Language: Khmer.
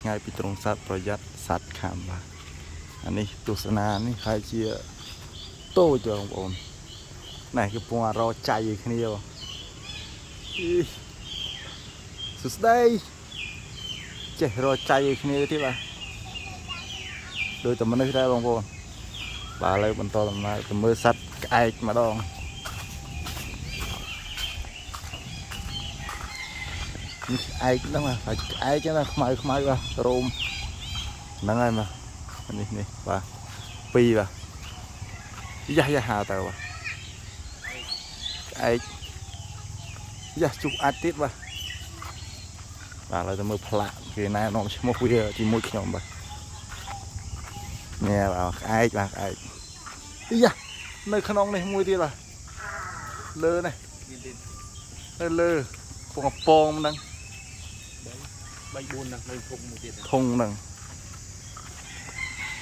ឆ្ងាយពីទ្រុងសត្វប្រយ័ត្នសត្វខាំបាទអានេះទស្សនានេះហើយជាតូចបងប្អូនណែគឺពងអារចៃឲ្យគ្នាបងអីសួស្ដីចេះរចៃឲ្យគ្នាទៀតបាទដូចតែមនុស្សដែរបងប្អូនបាទឥឡូវបន្តដំណើរទៅមើលសត្វក្អែកម្ដង នេះក្អែកហ្នឹងបាទហើយក្អែកហ្នឹងខ្មៅខ្មៅបាទរោមហ្នឹងហើយបាទនេះនេះបាទពីរបាទយ៉ាយ៉ាហាទៅបាទក្អែកយ៉ាជុះអាចទៀតបាទបាទឥឡូវទៅមើលផ្លាកគេណែនាំឈ្មោះវាជាមួយខ្ញុំបាទនេះបាទក្អែកបាទក្អែកយ៉ានៅក្នុងនេះមួយទៀតបាទលើនេះ មានទៀត នៅលើពងពងហ្នឹង 3 4ហ្នឹងនៅធុងមួយទៀត ធុងហ្នឹង